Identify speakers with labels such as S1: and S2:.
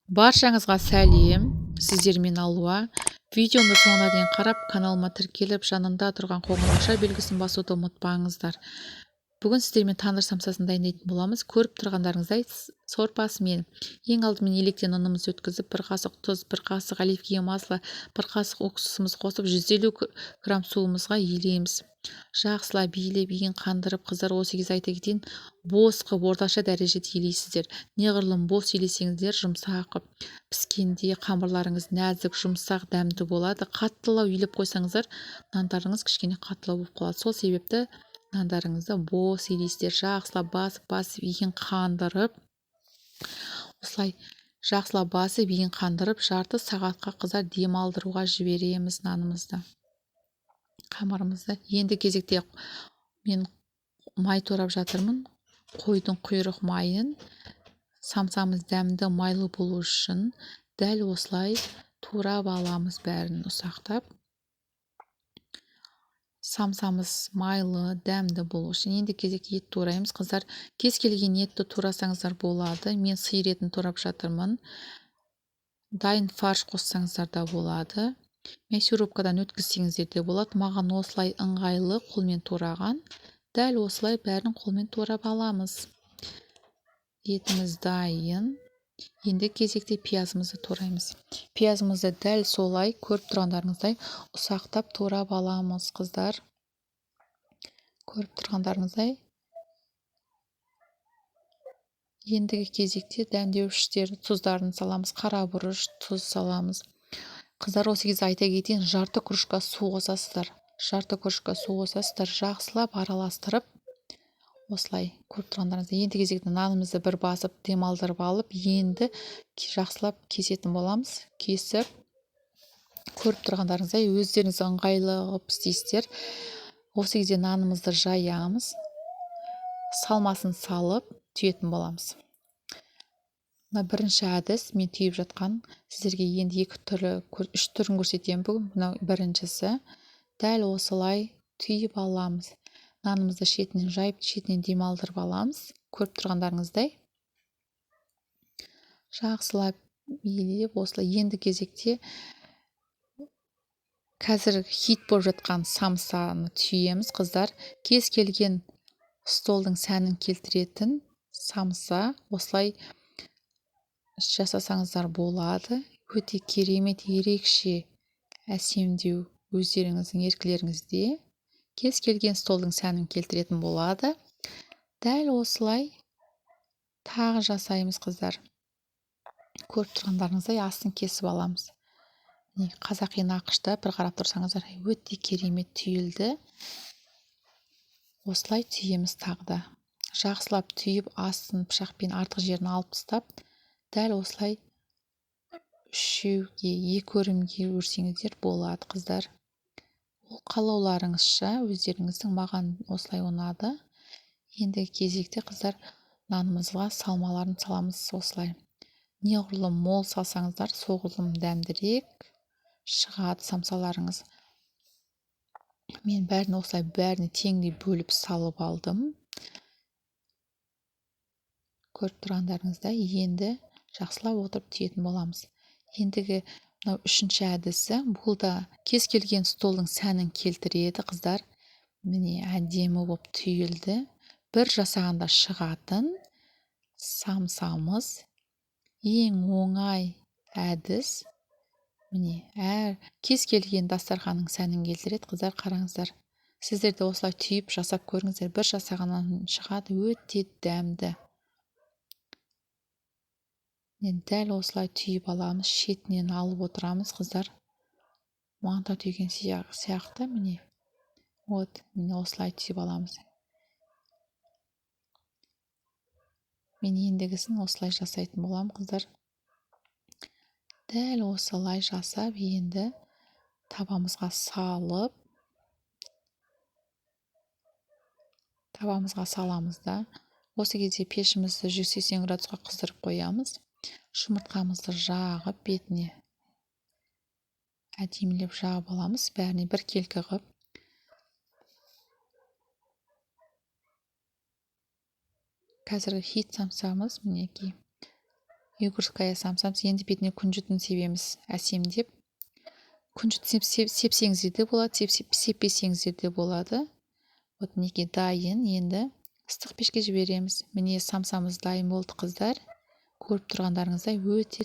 S1: Баршаңызға сәлем, сіздермен Алуа. Видеомды соңына дейін қарап, каналыма тіркеліп, жанында тұрған қоңырауша белгісін басуды ұмытпаңыздар. Бүгін сіздермен тандыр самсасын дайындайтын боламыз. Көріп тұрғандарыңыздай сорпасымен. Ең алдымен електен ұнымызды өткізіп, бір қасық тұз, бір қасық оливковое масло, бір қасық уксусымызды қосып, 150 грамм суымызға елейміз. Жақсылап елеп, иін қандырып, қыздар, осы кезде айта кетейін, бос қып орташа дәрежеде елейсіздер. Неғұрлым бос елесеңіздер, жұмсақ қып піскенде қамырларыңыз нәзік, жұмсақ, дәмді болады. Қаттылау елеп қойсаңыздар, нандарыңыз кішкене қаттылау болып қалады. Сол себепті нандарыңызды бос елейсіздер. Жақсылап басып-басып иін қандырып, осылай жақсылап басып иін қандырып, жарты сағатқа қыздар демалдыруға жібереміз нанымызды, қамырымызды. Енді кезекте мен май турап жатырмын. Қойдың құйрық майын. Самсамыз дәмді, майлы болу үшін дәл осылай турап аламыз бәрін ұсақтап. Самсамыз майлы, дәмді болу үшін енді кезекте ет тураймыз. Қыздар, кез келген етті турасаңыздар болады. Мен сиыр етін турап жатырмын. Дайын фарш қоссаңыздар да болады. Мясорубкадан өткізсеңіздер де болады. Маған осылай ыңғайлы қолмен тураған. Дәл осылай бәрін қолмен турап аламыз. Етіміз дайын. Енді кезекте пиязымызды тураймыз. Пиязымызды дәл солай көріп тұрғандарыңыздай ұсақтап турап аламыз, қыздар. Көріп тұрғандарыңыздай. Ендігі кезекте дәмдеуіштер, тұздарын саламыз, қара бұрыш, тұз саламыз. Қыздар, осы кезде айта кетейін, жарты кружка су қосасыздар. Жарты кружка су қосасыздар, жақсылап араластырып, осылай көріп тұрғандарыңыздай. Енді кезекте нанымызды бір басып, демалдырып алып, енді жақсылап кесетін боламыз. Кесіп, көріп тұрғандарыңыздай, өздеріңіз ыңғайлы қылып істейсіздер. Осы кезде нанымызды жаямыз, салмасын салып түйетін боламыз. Мына бірінші әдіс, мен түйіп жатқан, сіздерге енді екі түрлі, үш түрін көрсетемін бүгін. Мынау біріншісі, дәл осылай түйіп аламыз. Нанымызды шетінен жайып, шетінен демалдырып аламыз. Көріп тұрғандарыңыздай. Жақсылап илеп, осылай. Енді кезекте қазір хит болып жатқан самсаны түйеміз, қыздар. Кез келген столдың сәнін келтіретін самса осылай жасасаңыздар болады. Өте керемет, ерекше әсемдеу өздеріңіздің еркілеріңізде. Кез келген столдың сәнін келтіретін болады. Дәл осылай тағы жасаймыз, қыздар. Көріп тұрғандарыңыздай астын кесіп аламыз. Міне, қазақи нақышта бір қарап тұрсаңыздар, өте керемет түйілді. Осылай түйеміз тағы да. Жақсылап түйіп, астын пышақпен артық жерін алып тастап, дәл осылай үшеуге, екі өрімге өрсеңіздер болады, қыздар. Ол қалауларыңызша, өздеріңіздің, маған осылай ұнады. Енді кезекте, қыздар, нанымызға салмаларын саламыз осылай. Неғұрлым мол салсаңыздар, соғұрлым дәмдірек шығады самсаларыңыз. Мен бәрін осылай бәріне теңдей бөліп салып алдым. Көріп тұрғандарыңыздай, енді жақсылап отырып түйетін боламыз. Ендігі мынау үшінші әдісі, бұл да кез келген столдың сәнін келтіреді, қыздар. Міне, әдемі болып түйілді. Бір жасағанда шығатын самсамыз. Ең оңай әдіс. Міне, әр кез келген дастарханның сәнін келтіреді, қыздар, қараңыздар. Сіздер де осылай түйіп жасап көріңіздер. Бір жасағаннан шығады, өте дәмді. Міне, дәл осылай түйіп аламыз, шетінен алып отырамыз, қыздар. Манта түйген сияқты, міне. Вот, міне осылай түйіп аламыз. Мен ендігісін осылай жасайтын боламын, қыздар. Дәл осылай жасап, енді табамызға салып, табамызға саламыз да. Осы кезде пешімізді 180 градусқа қыздырып қоямыз. Жұмыртқамызды жағып, бетіне әдемілеп жағып аламыз, бәріне біркелкі қылып. Қазіргі хит самсамыз мінекей. Югорская самсамыз. Енді бетіне күнжітін себеміз әсемдеп. Күнжіт сепсеңіздер де болады, сеппесеңіздер де болады. Вот, мінекей, дайын. Енді ыстық пешке жібереміз. Міне, самсамыз дайын болды, қыздар. Көріп тұрғандарыңыздай, өте